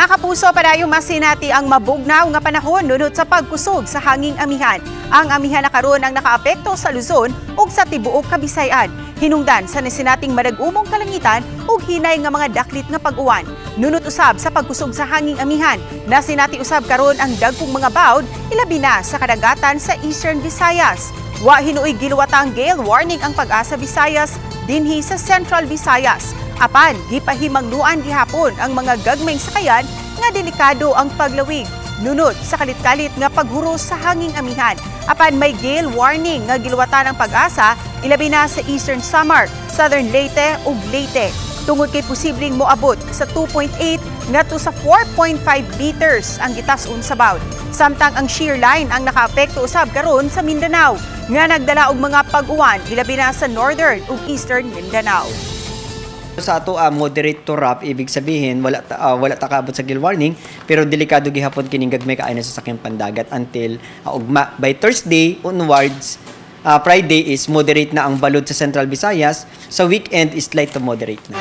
Mga kapuso, padayong masinati ang mabugnaw nga panahon nunot sa pagkusog sa hanging amihan. Ang amihan na karon ang nakaapekto sa Luzon ug sa tibuok Kabisayan. Hinungdan sa nasinating madag-umong kalangitan ug hinay nga mga daklit nga pag-uwan. Nunot usab sa pagkusog sa hanging amihan, nasinati usab karon ang dagkong mga bawd, ilabi na sa kadagatan sa Eastern Visayas. Wa hinuoy giluwatang gale warning ang Pag-asa Visayas dinhi sa Central Visayas. Apan gipahimangnuan gihapon ang mga gagmayng sakayan nga delikado ang paglawig nunot sa kalit-kalit nga paghuros sa hanging amihan. Apan may gale warning nga giluwatan ang Pag-asa, ilabi na sa Eastern Samar, Southern Leyte ug Leyte, tungod kay posibleng moabot sa 2.8 ngadto sa 4.5 meters ang gitas-on sa bawd. Samtang ang shear line ang nakaapekto usab karon sa Mindanao nga nagdala og mga pag-uwan, ilabi na sa Northern ug Eastern Mindanao. Sa ato, moderate to rough, ibig sabihin wala ta kaabot sa gale warning, pero delikado gihapon kining gagmay kaayo na sa sakyang pandagat until ugma. By Thursday onwards, Friday is moderate na ang balod sa Central Visayas. Sa weekend is light to moderate na.